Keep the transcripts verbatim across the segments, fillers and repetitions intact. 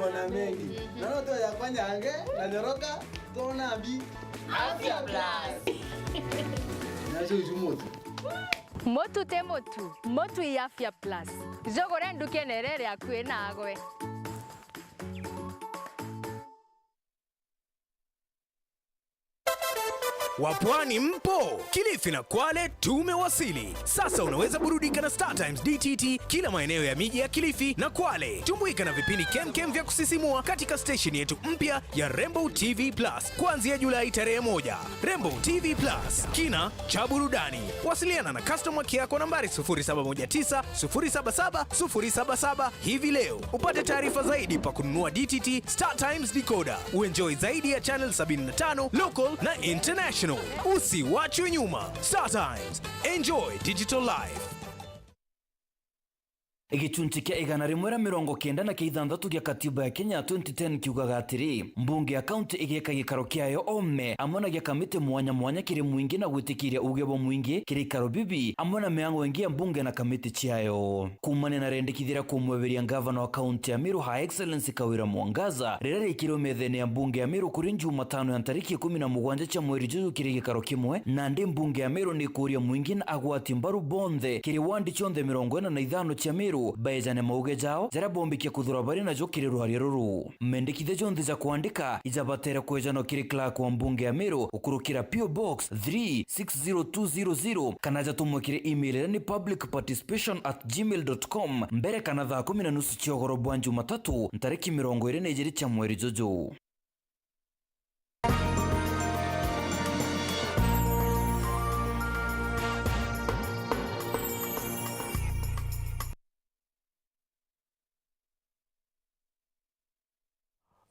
Ona mengi. Na no tu ya kwanyange, na nyoroka, tona mbi. Afya Plus. Nacio icu mutu. Mutu ti mutu, mutu i Afya Plus. Jugure ndukene iria iri akui naagwe. Wa Pwani mpo? Kilifi na Kwale tumewasili. Sasa unaweza burudika na Star Times D T T kila maeneo ya miji ya Kilifi na Kwale. Tumbuika na vipindi kemkem vya kusisimua katika station yetu mpya ya Rainbow T V Plus kuanzia Julai tarehe moja. Rainbow T V Plus, kina cha burudani. Wasiliana na customer care kwa nambari sufuri saba moja tisa, sufuri saba saba, sufuri saba saba hivi leo. Upate taarifa zaidi pa kununua D T T Star Times decoder. Uenjoy zaidi ya channel sabini na tano, local na international. Usiwachwe nyuma. Star Times. Enjoy digital life. Gicunci kia igana rimwe ria mirongo kenda na kia ithanthatu gia Katiba ya Kenya twenty ten kiugaga atiri, mbunge ya kaunti igeka gikaro kiayo ome amwe na gia kamiti mwanya mwanya kiri mwingi na gwitikiria uuge bwa mwingi kiri ikaro bibi amwe na miango ingi ya mbunge na kamiti ciayo. Kuumania na rendekithia ria kumweberia ngavana wa kaunti ya Meru, Her Excellency Kawira Mwangaza, riria riikirwe methene ya mbunge ya Meru kuri Jumatano ya ntariki ikumi na mugwanja cia mweri juju kiri gikaro kimwe, nandi mbunge ya Meru ni ikuuria mwingi na agwati mbaru bonthe kiri wandi cionthe mirongo ina na ithano cia Meru baejane mauge jao jaria bombikia kuthura bari najo kiri rwaria ruru. Mendekithia jonthe ja kwandika ijabatere kwejanwa kiri clerk wa mbunge ya Meru gukurukira P O Box three six zero two zero zero kana jatumwe kiri email iria ni public participation at gmail dot com mbere kana thaa kumi na nusu cia ugoro bwa Jumatatu, ntariki mirongo iri na ijiri cia mweri juju.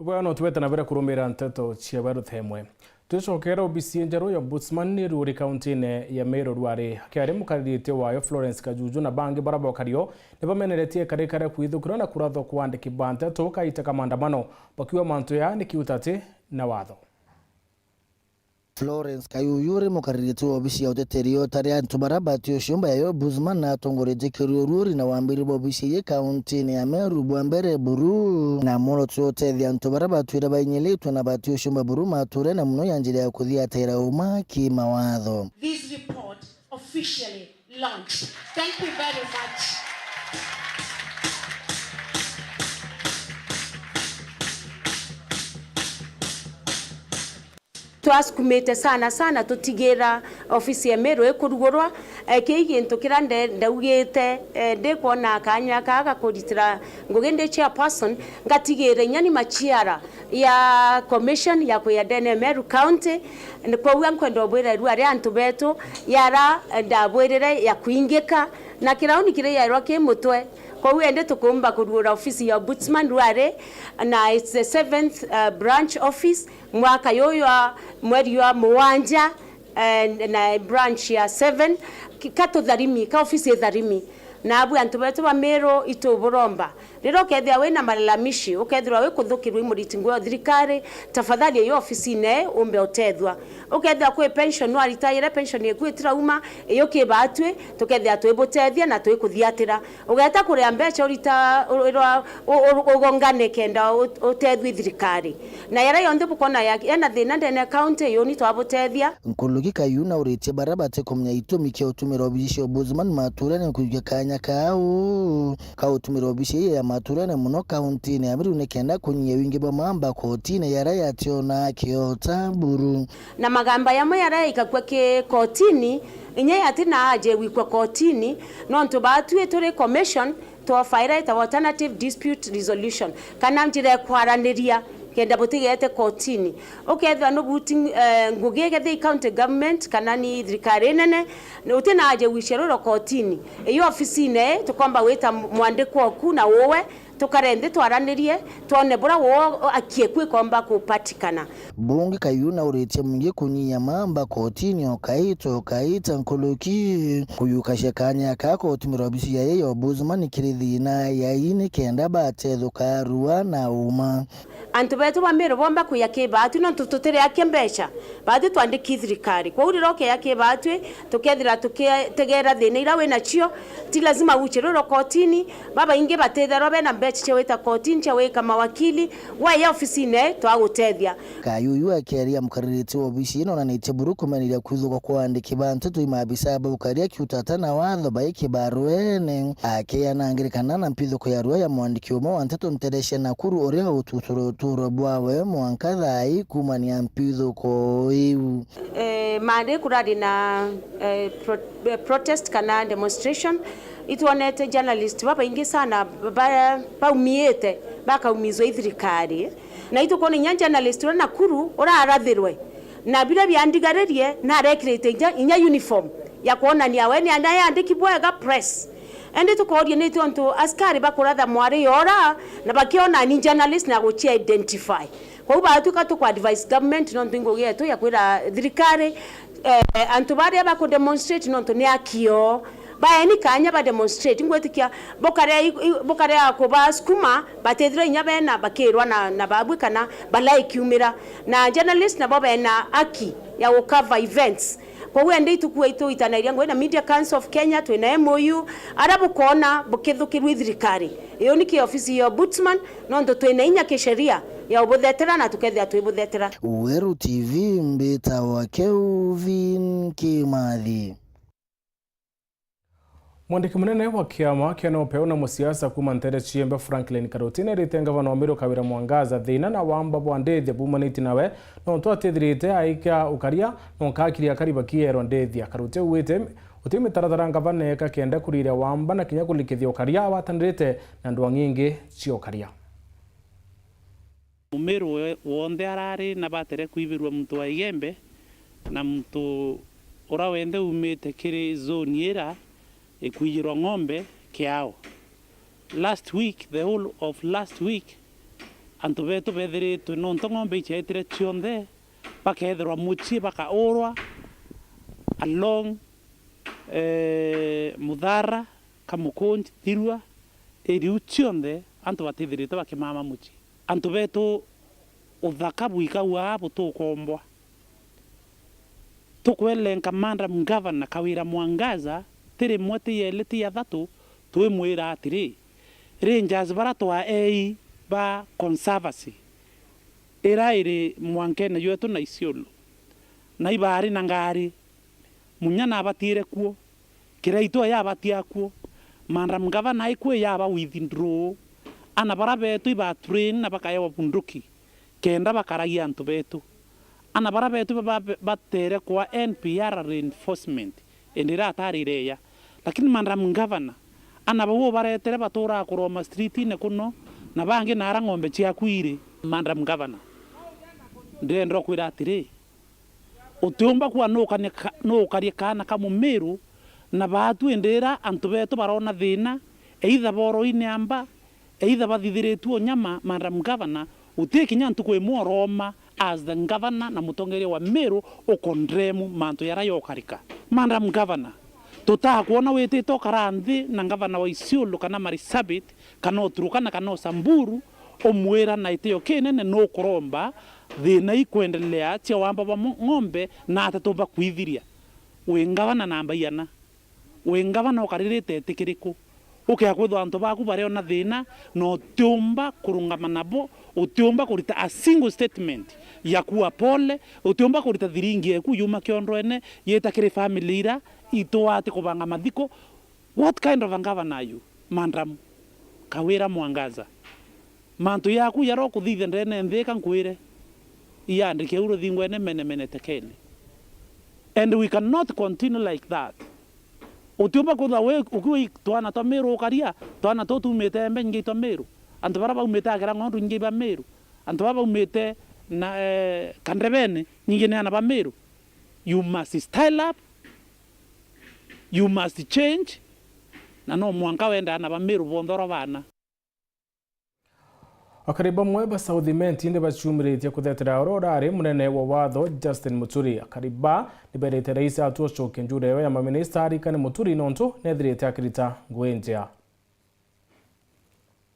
Bwega, no twete na mbere kurumira nteto cia baruthemwe. Twicokere, obisi njeru ya Ombudsman ni ruri kaunti-ini ya Meru rwari akiari mukariritie wayo Florence Kajuju na bangi bara bokario ni bameneretie ikari karia kwithukirwa na kurathwa kwa andiki ba nteto kaita ka maandamano, bakiuga mantu ya ni kiutati na watho. Florence Kayuyu uri mukaririti wa obisi ya uteteri ya utari antu bara bati uciumba ya Ombudsman na atongoretie kiruururi na wambiri bwa obisi iyi kaunti-ini ya Meru bwa mbere buru, na mworoto ya utethia antu bara batwire bainyilitwe na bati uciumba buru maturene muno ya njira ya kuthiatira uma ki mawatho. This report officially launched. Thank you very much. Twasukumite sana sana tutigira ofisi ya Meru ikurugurwa. Eh, kii gintu kiria nde-, ndaugite, eh, ndikwona kanya aka ga kuritira ngugi ndi chairperson, ngatigira inya ni machiara ya commission ya kwia ndene Meru County. Kwou nkwenda ubwira irua ria antu betu yara ndabwirire ya kuingika, na kirauni kiria yairwa ki mutwe. Kwou indi tukumba kurugura ofisi ya Ombudsman rwari, na it's the seventh, uh, branch office. Mwaka yuyu wa mweri wa mugwanja, eh, na branch ya seven, ki-, ka tutharimi, ka ofisi itharimi. Nabu antu betu ba Meru ituburomba. Riria ukethira wina malalamishi, ukethirwa wi kuthukirwa i muriti ngugi wa thirikari, tafadhali iyo ofisine umbe utethwa. Ukethira kwi pension, nwaritaire pension eku itirauma, iyo kibatwi, tukethira twibutethia na twikuthiatira. Ugeta kuria mbeca urita, u-, irwa, u-, u-, ugongane kenda u-, utethwi thirikari. Na yara yonthe bukona ya, ena thina ndene ya county, yuni twabutethia. Nkuruki Kayuna uritie bara batikumenya itumi kia utumira obici cia Ombudsman maturene kujukia kanya kau ka utumira obici ii ya maturene muno kaunti-ini ya Meru ni kenda kunyia wingi bwa mamba kotine yara yationaa kiota buru. Na magamba yamwe yara yaikakua ki kotini, inya yati na aje gwikua kotini, nontu batwi turi commission, twafaira itawa alternative dispute resolution, kana njira ya kwaraniria kenda butigete kotini. Ukethirwa nubuti, eh, ngugi kethira i county government kana ni thirikari nene, uti na aje gwicia ruro kotini. Iyo ofisine tukomba gwita mwandikwa oku na uwe, tukare nthi twaranirie, twone bura wo akie kwikomba kupatikana. Bungi Kayuna uritie mwingi kunyia mamba kotini o kaita o kaita nkuruki kuyukacia kanya ka kutumira obici ya ya Ombudsman kiri thina yai ni kenda batethuka rua na uma. Antu betu ba Meru bomba kuya ki batu nontu tutiri akia mbeca. Batu twandiki thirikari. Kwou riria ukeya ki batu, tukethira tukitegera thina ira wina cio, ti lazima uche ruro kotini. Babaingi batitherwa bena mbeca. cia wita kotini, cia wika mawakili, weya ofisine twagutethia. Kayuyu akeria mukaririti wa ofisi ino onanitie buru kumeneria kwithugwa kwa andiki ba nteto i maabisa ba ukaria kiutata na watho bai kibaruene. Akeana ngerekano na mpithuko ya rua ya mwandiki umwe wa nteto ntere cia Nakuru uria ututure uturo bwawe mwanka thaa ii kuumania mpithuko iu. Eh, mari kurari na eh, pro, eh, protest kana demonstration, itwonete journalist babaingi sana ba- baumiite, bakaumizwa i thirikari. Na itukwona inya journalist uria Nakuru urarathirwe, na biria biandigaririe narekirite inya, inya uniform ya kwonania we ni anaandiki bwega press. Indi tukoria ni tiontu askari bakuratha mwari yora na bakiona ni journalist na guci identify. Kwou batwika tuku advise government nontu i ngugi yetu ya kwira thirikari, eh, antu baria baku demonstrate nontu ni akio. Baeni kanya ba demonstrate, ngwitikia bukarea i- i- bukarea kubasukuma batithira inya bena bakirwa na, na babwi kana balai kiumira. Na journalist nabo bena aki ya gucover events. Kwou ende ituku itu itanairia ngugi na Media Council of Kenya, twina M O U, aria bukona bukithukirwa i thirikari. Iyo ni ki ofisi ya Ombudsman, nontu twina inya kisheria ya ubuthetera na tukethira twibuthetera. Weru T V, mbitawa Kelvin Kimathi. Mwandiki munene wa kiama kia NOPEU na musiasa kuuma ntere ciembe Franklin Karuti nerite ngavana wa Meru Kawira Mwangaza thina na wamba bwa ndithia bumaniti nawe nontu atithirite aika ukaria na ukakiria akari bakierwa ndithia. Karuti augite uti mitaratara ngavana eka kenda kuriria wamba na kinya kurikithia ukaria awatanirite na ndwang'i ingi cia ukaria. Mumiru we- wonthe arari na batere kwibirua muntu wa Igembe na muntu ura wenthe umite kiri zone ira ikwijirwa ng'ombe kiao. Last week, the whole of last week, antu betu bethiritwe nontu ng'ombe ichaetire cionthe, bakethirwa mucii bakaurwa along eh, Muthara, Kamukunji, Thirua, iriu cionthe antu batithirite bakimama mucii. Antu betu uthaka bwika ua butukombwa. Tukwelenka Madam Governor Kawira Mwangaza, ti rimwe, ti yeli, ti ya thatu, twimwira atiri, rangers bara twa ei ba conservancy ira iri mwankene jwetu na Isiolo, na ibari na ngari, munya nabatiire kuo, Kiraitu aya abatia kuo, Madam Governor aikue yaba withdraw, ana bara betu iba train na bakaewa bunduki kenda bakaragia antu betu. Ana bara betu ba- ba- batere kwa N P R reinforcement indi ira atari ireya. Lakini Madam Governor, ana bau ubaretere baturaa kuroma streetine kuno, na bangi nara ng'ombe ciaku iri. Madam Governor, ndirenda ukwira atiri, utiumba kuwa nukarie ka- nukarie kaana ka Mumiru na baatu indi ira antu betu barona thina, either boroine amba, either bathithiritue unyama, Madam Governor, uti kinya ntuku imwe uroma as the governor na mutongeria wa Miru ukondremu mantu yara yokarika. Madam Governor, tutakwona witite ukara nthi na ngavana wa Isiolo kana Marsabit kana Uturukana kana Usamburu, umwira na itio kinene nukuromba thina ikwendelea cia wamba bwa mo- ng'ombe na atatu bakwithiria. Wi ngavana namba iana. Wi ngavana ukaririte iti kiriku? Ukea kwithwa antu baku bariona thina na utiumba kurungama nabo, utiumba kurita a single statement ya kuwa pole, utiumba kurita thiringi eku yuma kiondwene yita kiri family ira itwati kubanga mathiko. What kind of a governor are you, Madam Kawira Mwangaza? Mantu yaku yara ukuthithia ndene nthi ika nkwire, iyandike u ruthingwene mene mene tekene. And we cannot continue like that. Utiumba kwithwa wi ukiwa i twana twa Miru ukaria, twana tuu tumite embe nyingi twa Miru, antu bara baumite akira ng'ondu nyingi ba Miru, antu bara baumite na, eh, Kandebene nyingi ni ana ba Miru. You must style up, you must change, na no mwanka wende ana ba Miru bonthe oro bana. Akari bamwe ba South Imenti ni baciumiritie kuthetera uria urari munene wa watho Justin Muturi. Akari ba ni berite rais atua acoke njura iyo ya maminista arikane Muturi nontu nethirite akirita ngugi njea.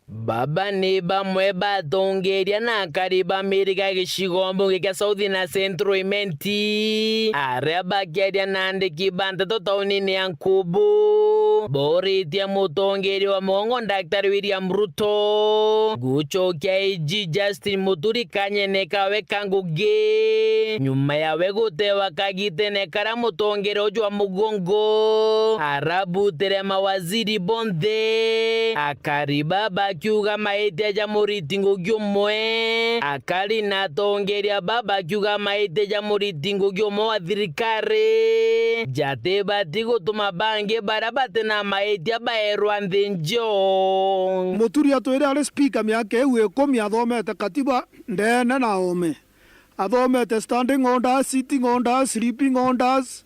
Baba ni bamwe ba atongeria na akari ba miriga gicigo mbunge kia South na Central Imenti, aria bakiaria na andiki ba nteto taunini ya Nkubu, boritie mutongeria wa mugongo Daktari William Ruto gucokia A G Justin Muturi kanyene kawe ka ngugi, nyuma yawe gutewa kagitene karia mutongeria uju wa mugongo arabutire mawaziri bonthe. Akari baba bakiuga maitia ja muriti ngugi umwe, akari na atongeria baba bakiuga maitia ja muriti ngugi umwe wa thirikari jatibati gutuma bangi baria bati na maitia baerwa nthi njeo. Muturi atwire ari speaker miaka iu ikumi, athomete katiba ndene na oome. Athomete standing orders, sitting orders, sleeping orders,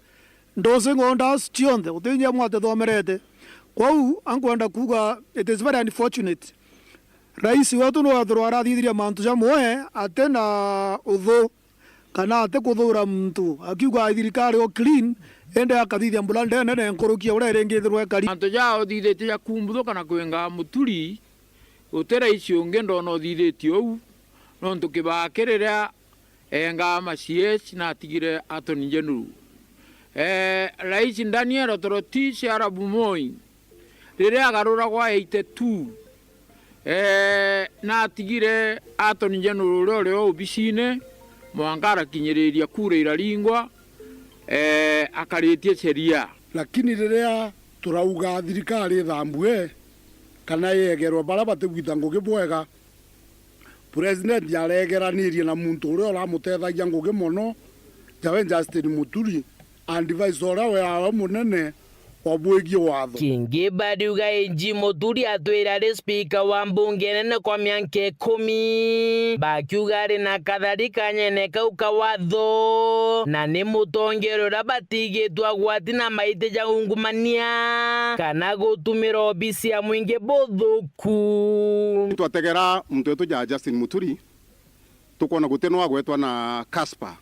dozing orders, cionthe. Guti inya imwe atathomerete. Kwou, ankwenda kuuga, it is very unfortunate. Rais wetu no ethirwa arathithiria mantu jamwe ati na uthu, kana ati kuthuura muntu, akiuga thirikari o clean, indi akathithia mbura ndene na nkuruki ya uria iringithirwe ekari. Mantu jaa uthithitie ja kumbuthuka na kwinga Muturi, uti rais ungi ndona uthithitie uu, nontu kibaa kiri riria engaa ma C S na atigire Attorney General. Eh, Rais Daniel Toroitich arap Moi, riria agaruragwa eighty two, eh, na atigire Attorney General uria uri o obisine, mwanka arakinyiriria kura iraringwa, eh, akaritie sheria. Lakini riria turauga thirikari ithambue, kana yegerwe baria batigwita ngugi bwega, President aregeranirie na muntu uria uramutethagia ngugi mono, jawe Justin Muturi, advisor uria weawe munene wa bwigii watho. Kingi bariuga A G Muturi atwire ari speaker wa mbunge nene kwa mianka ikumi, bakiuga ari na kathari kanyene kau ka watho, na ni mutongeria uria batigitwe agwati na maitia ja ungumania kana gutumira obisi ya mwingi buthuku. Twategera muntu wetu ja Justin Muturi, tukwona guti no agwetwa na kaspa,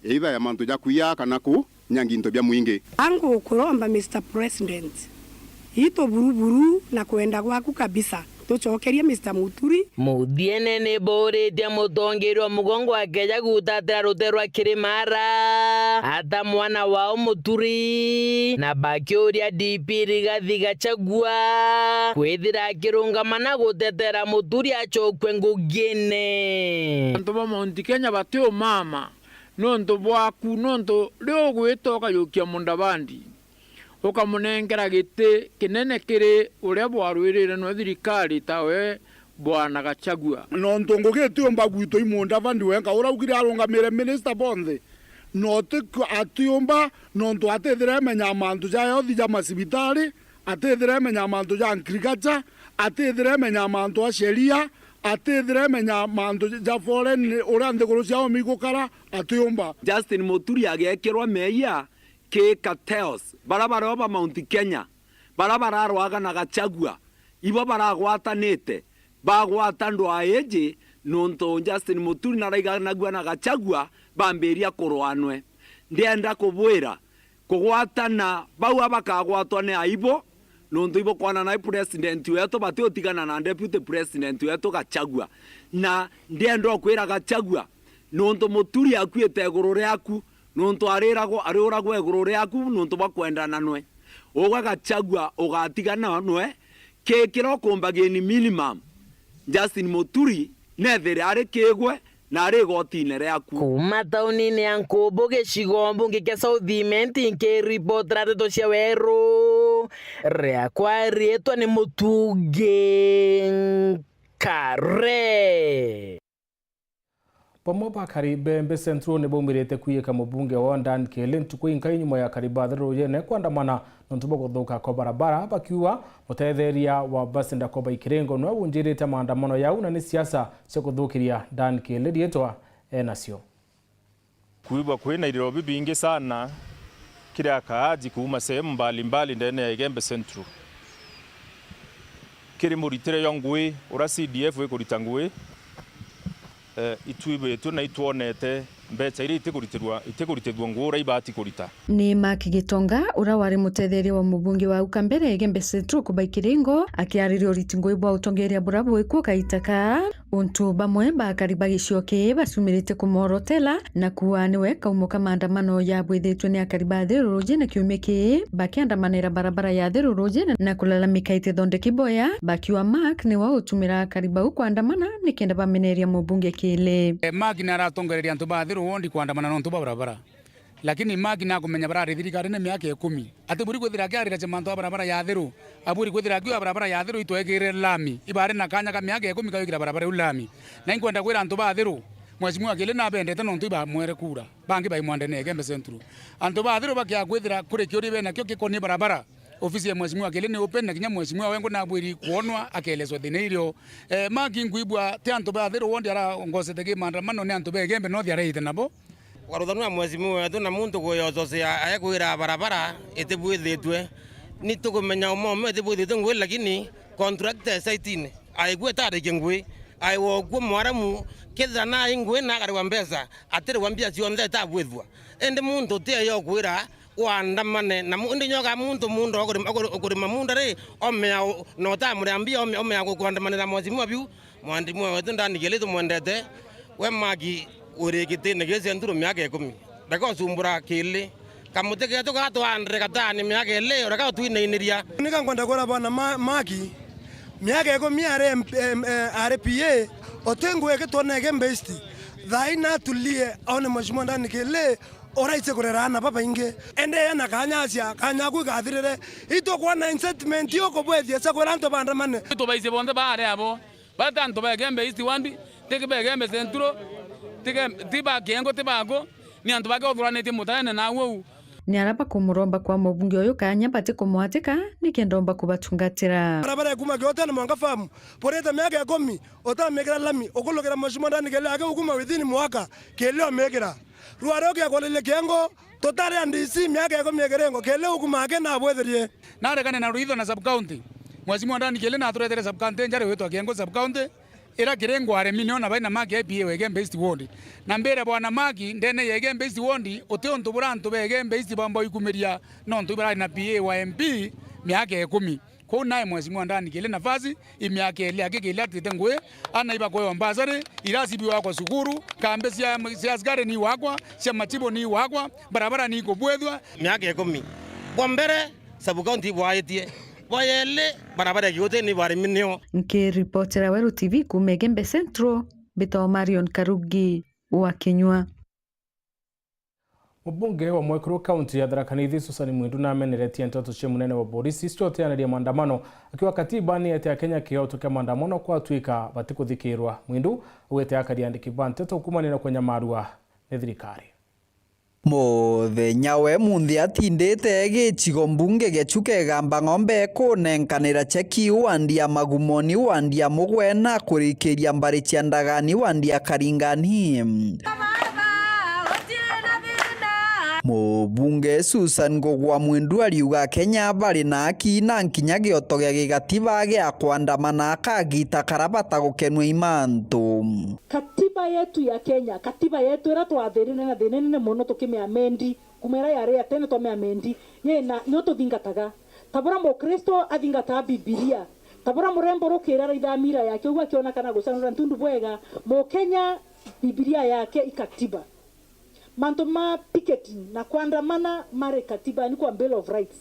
either ya mantu ja kuiya kana kunyangia into bia mwingi. Angu kuromba, Mister President, itu buruburu na kwenda gwaku kabisa. Tucokerie Mister Muturi. Muthiene ni buritie mutongeria wa mugongo akeja gutatira rutere rwa Kirimara, ata mwana wao Muturi, na bakiuria D P Rigathi Gachagua kwithira akirungama na gutetera Muturi acokue ngugine. Antu ba Mount Kenya batiumama nontu bwaku, nontu riu ugwita ukajukia Mudavadi, ukamunenkera giti kinene kiri uria bwarwirire nwe thirikari tawe Bwana Gachagua. Nontu ngugi itiumba gwitwa i Mudavadi wenka, uraugire arungamire minister bonthe, no ti atiumba, nontu atithire emenya mantu ja health ja macibitari, atithire emenya mantu ja agriculture, atithire emenya mantu a sheria, atithire emenya mantu ja foreign, uria nthiguru ciao migukara, atiumba. Justin Muturi agekirwa meeyia ki cartels, bara bario ba Mount Kenya, bara bararwaga na Gachagua, ibo baragwatanite, bagwata ndwaa iji, nontu Justin Muturi naraiganagua na Gachagua, bambiria kurwanwe. Ndienda kubwira, kugwatana bau abakagwatwa ni aibu, nontu ibukwana nai president wetu, batiutigana na deputy president wetu Gachagua. Na ndienda ukwira Gachagua, nontu Muturi akuite iguru riaku, nontu ariragwo, ariuragwo iguru riaku, nontu bwa kwendana nwe. Ugwe Gachagua ugatigana nwe, ki kiria ukumbagini minimum, Justin Muturi nethire ari kigwe na ari igotine riaku. Kuuma taunini ya Nkubu, gicigo mbunge kia South Imenti, nkiripotera ndeto cia weru, riakwa riitwa ni Mutungi Nkare. Bamwe ba akari ba Embe Central ni baumirite kwiyika mubunge wao Dan Kili ntuku inkai nyuma ya akari ba Thiruyene kwandamana nontu bwa kuthuka kwa barabara, bakiuga mutetheria wa Basinda Koba Ikiringo nwe wunjirite maandamano yau na ni siasa cia kuthukiria Dan Kili riitwa enacio. Kwigua kwina iriro bibingi sana kiri akaaji kuuma sehemu mbalimbali ndene ya Igembe Central. Kiri muritire jwa ngui uria C D F ikurita ngui, eh, itwibitwe na itwonete Mbeca iria itikuritirwa, itikuritirwa nguo uria ibati kurita. Ni Mark Gitonga, uria wari mutetheria wa mubunge wa au ka mbere Igembe Central Kubai Kiringo, akiariria uriti ngui bwa utongeria buria bwikuo kaita kaa. Untu bamwe ba akari ba gicigo kii bacumirite kumworotela na kuuga niwe kaumo ka maandamano yabwithitwe ni akari ba Thiru Ruji na kiumia kii bakiandamanira barabara ya Thiru Ruji na kulalamika itithondeki boya, bakiuga Mark niwe utumira akari bau kwandamana nikenda bameneria mubunge Kiili. Eh, Mark ni aratongereria antu ba Thiru wondi kwandamana nontu bwa barabara. Lakini Mark nakumenya barari thirikarine miaka ikumi. Atiburi kwithira akiarira cia mantu a barabara ya Thiru. Aburi kwithira akiuga barabara ya Thiru itwekirire lami. Ibari na kanya ka miaka ikumi kawikira barabara iu lami. Na inkwenda kwira antu ba Thiru, Mheshimiwa Kiili nabendete nontu ibamwere kura. Bangi baimwandene Igembe Central. Antu ba Thiru bakia kwithira kuri kiuria benakio gikoni barabara, ofisi ya Mheshimiwa Kiili ni open na kinya Mheshimiwa wengwa nabwiri kwonwa akeelezwa thina irio. Eh, Mark nkwigua ti antu ba Thiru wondi arangosete ki maandamano, ni antu ba Igembe North areite nabo. Ukaruthanua na mheshimiwa wetu na muntu kwiyococea aekwira barabara itibwithitwe. Ni tukumenya umwe umwe itibwithitwe ngui, lakini contractor e site-ini aigua itarikia ngui, aiwa ukuo mwaramu, kethira nai ngui na akarigwa mbeca, atirigwa mbia cionthe itabwithua. Indi muntu ti eyo ukwira waandamane na mu-, indi nyoka muntu munda ukurima, ukuri-, ukurima munda ri, omea u-, na utamuria mbia, omea, omea ku-, kuandamanira mheshimiwa biu. Mwandimwe wetu Ndani Kiili tumwendete, we Mark uri gitine gii Central miaka ikumi. Reka ucumbura Kiili. Kamuti ketu gaa twaandire gatani miaka ili, reka utwinainiria. Nika nkwenda kwira bwana Ma-, Mark, miaka ikumi ari M-, em-, eh, ari P A, uti ngui igitwona Igembe East. Thaai natulie aone Mheshimiwa Ndani Kiili uraice kurera aana babaingi. Indi ena kanya acia, kanya aku igathirire. Itukwona incitement ukubwethia cia kwira antu baandamane. Tubaice bonthe baari abo. Bati antu ba Igembe East Ward, ti ba Igembe Central, ti ke-, ti ba Kiengo, ti ba ku, ni antu baria uthuranitie mutarene nau uu. Ni aria bakumuromba kwa mubunge uyu kanya bati kumwatika nikenda omba kubatungatira. Barabara ya kuma Kiotene mwanka farm, burite miaka ikumi, utamikira lami, ukulukira Mheshimiwa Ndani Kiili aki ukuma within mwaka, Kiili omikira. Rware ugiakwariria Kiengo, tutari a D C miaka ikumi ikiringo, Kiili ukuma aki nabwithirie. Naregane na ruitho na sub county. Mheshimiwa Ndani Kiili naturetere sub county njari witwa Kiengo sub county, ira kiri ngware minio na baina Mark I P A wa Igembe East Ward. Na mbire bwana Mark, ndene ya Igembe East Ward, uti untu bura antu ba Igembe East bamba ikumiria nontu ibarari na P A wa M P miaka ikumi. Kwou nae Mheshimiwa Ndani Kiili nafasi, i miaka ili aki Kiili atite ngui, ana ibakweo mbasari, irasi biwakwa cukuru, kambi cia, cia askari ni wakwa, cia machibu ni wakwa, barabara ni ikubwithwa. Miaka ikumi. Bwa mbere, sub county ibwaitie. Bwa yeli, barabara ya Kiutini ibwariminio. Nkiripotera Weru T V kuuma Igembe Central, mbitagwa Marion Karugi wa Kinyua. Mubunge wa Mwekuru kaunti ya Tharaka Nithi, Susan Mwindu, nameneretie nteto cia munene wa borisi cia uteaniria maandamano, akiuga katiba ni ete Akenya kioto kia maandamano kwatuika batikuthikirwa. Mwindu augite akari andiki ba nteto kuumania na kunyamarua ni thirikari. Muthenya we munthi atindite gicigo mbunge gia Chuka Igamba Ng'ombe kunenkanira cheki wandi ya Magumoni, wandi ya Mugwena, kurikiria mbari cia Ndagani, wandi ya Karingani. Mubunge Susan Ngugwa Mwindu ariuga Akenya bari na haki na nkinya gioto gia gigatiba gia kwandamana kagita kara batagukenua i mantu. Katiba yetu ya Kenya, katiba yetu ira twathirire na thina inene mono tukimiamendi, kuma ira yari ya tene twamiamendi, yina, nio tuthingataga. Ta buria Mukristo athingataga Bibilia, ta buria murembo rukiri araithaga mira yake, uguo akiona kana gucanura ntundu bwega, Mukenya Bibilia yake i katiba. Mantu ma picketing na kuandamana mari katibani kwa Bill of Rights.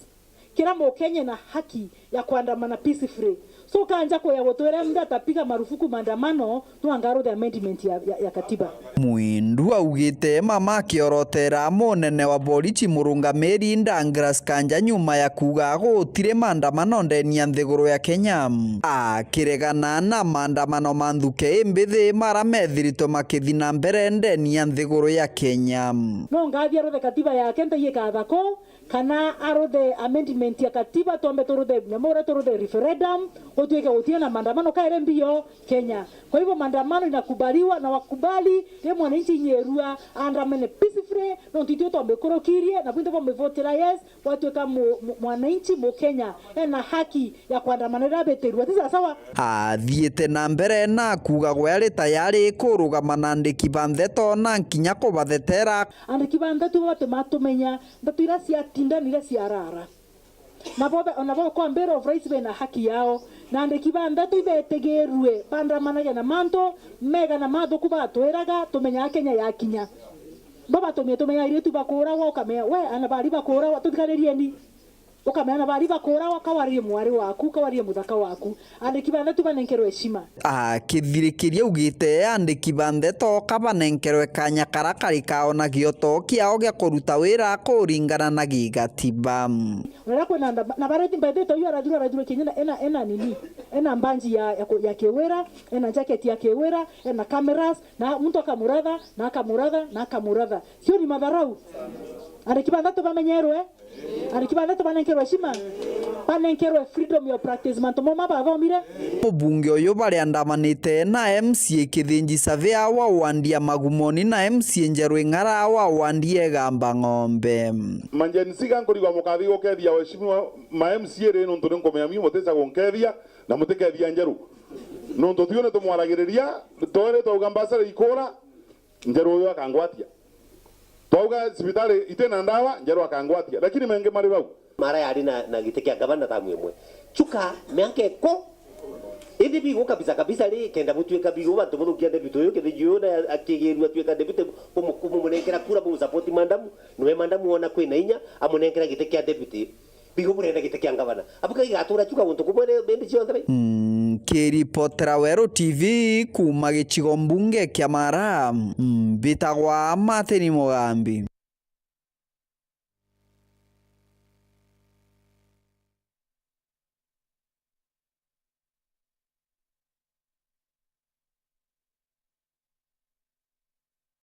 Kira Mukenya ena haki ya kuandamana peacefully. So kanja kuya gutwira mtu atapiga marufuku maandamano, no anga aruthe amendment ya, ya, ya katiba. Mwindu augite mama akiorotera munene wa borichi murungamiri Douglas Kanja nyuma ya kuuga gutiri maandamano ndeni ya nthiguru ya Kenya. Akiregana na maandamano ma nthuke imbithi mara methiritwe makithi na mbere ndeni ya nthiguru ya Kenya. No ngathi aruthe katiba yake, ntaiye katha ko, Kana aruthe amendment ya katiba, twambe turuthe nyamura, turuthe referendum, gutuike gutina na maandamano kairi mbio Kenya. Kwa hivyo maandamano inakubaliwa na wakubali, ri mwananchi inyerua aandamane peacefully, nontu ithui twamikurukirie, na bwinthe bwamivotera yes, bwatuika mu-, mu-, mwananchi Mukenya ena haki ya kuandamana riria abitirua. Ti sawa sawa? Athiite na mbere na kuuga gwe ari tayari kurugama na andiki ba ndeto na nkinya kubathetera. Andiki ba ndeto ibo batimatumenya ndeto iria ciatinda na iria ciarara. Nabo be-, nabo kwa Bill of Rights bena haki yao. Na andiki ba ndeto ibetigirue bandamanagia na mantu mega na mathuku batwiraga tumenyaga Kenya yakinya. Bo batumie tumenya airitu bakuragwa, ukamenya, we, ana bari bakuragwa, tuthikaririeni. Ukamenya ana bari bakuragwa, kawaririe mwari waku, kawaririe muthaka waku. Andiki ba ndeto banenkerwe heshima. Akithirikiria augite andiki ba ndeto kabanenkerwe kanya kara kari kao na gioto kiao gia kuruta wira kuringana na gigatiba. Uria kwina nda-, na bareti, by the way, uyu arathirwa, arathirwa kinya ena, ena, ena nini? Ena mbanji ya, ya, ku-, ya kiwira, ena jacket ya kiwira, ena cameras, na muntu akamuratha, na akamuratha, na akamuratha. Sio ni madharau? Andiki ba ndeto bamenyerwe. Andiki ba ndeto banenkerwe heshima, banenkerwe freedom ya practice mantu moma bathomire. Mubunge uyu bariandamanite na M C A Kithinji Savea wa wandi ya Magumoni na M C A Njeru Ing'ara wa wandi ya Igamba Ng'ombe. Ma Gen Z ga nkurigwa mukathi gukethia waheshimiwa ma M C A ri, nontu ni nkumenya mimi mutica gunkethia na mutikethia Njeru. Nontu thiu ni tumwaragiriria, twere twauga mbasara ikura, Njeru uyu akangwatia. Twauga cibitari itina ndawa, Njeru akangwatia. Lakini mengi mari bau. Mara yari na, na giti kia ngavana tamu imwe. Chuka, miaka iko. Ithi bigu kabisa kabisa ri, kenda butuika bigu bantu buthukia deputy uyu, Kithinji uyu na akigirua tuika deputy, kumu-, kumumunenkera kura, bumusapoti mandamu, niwe mandamu wona kwina inya, amunenkera giti kia deputy. Bigo burenda giti kia ngavana. Abu kai gatura chuka guntu kumwe ni bindi cionthe bai. Mm, kiripotera Weru T V kuma gicigo mbunge kia Mara, mm, mbitagwa Martin Mugambi.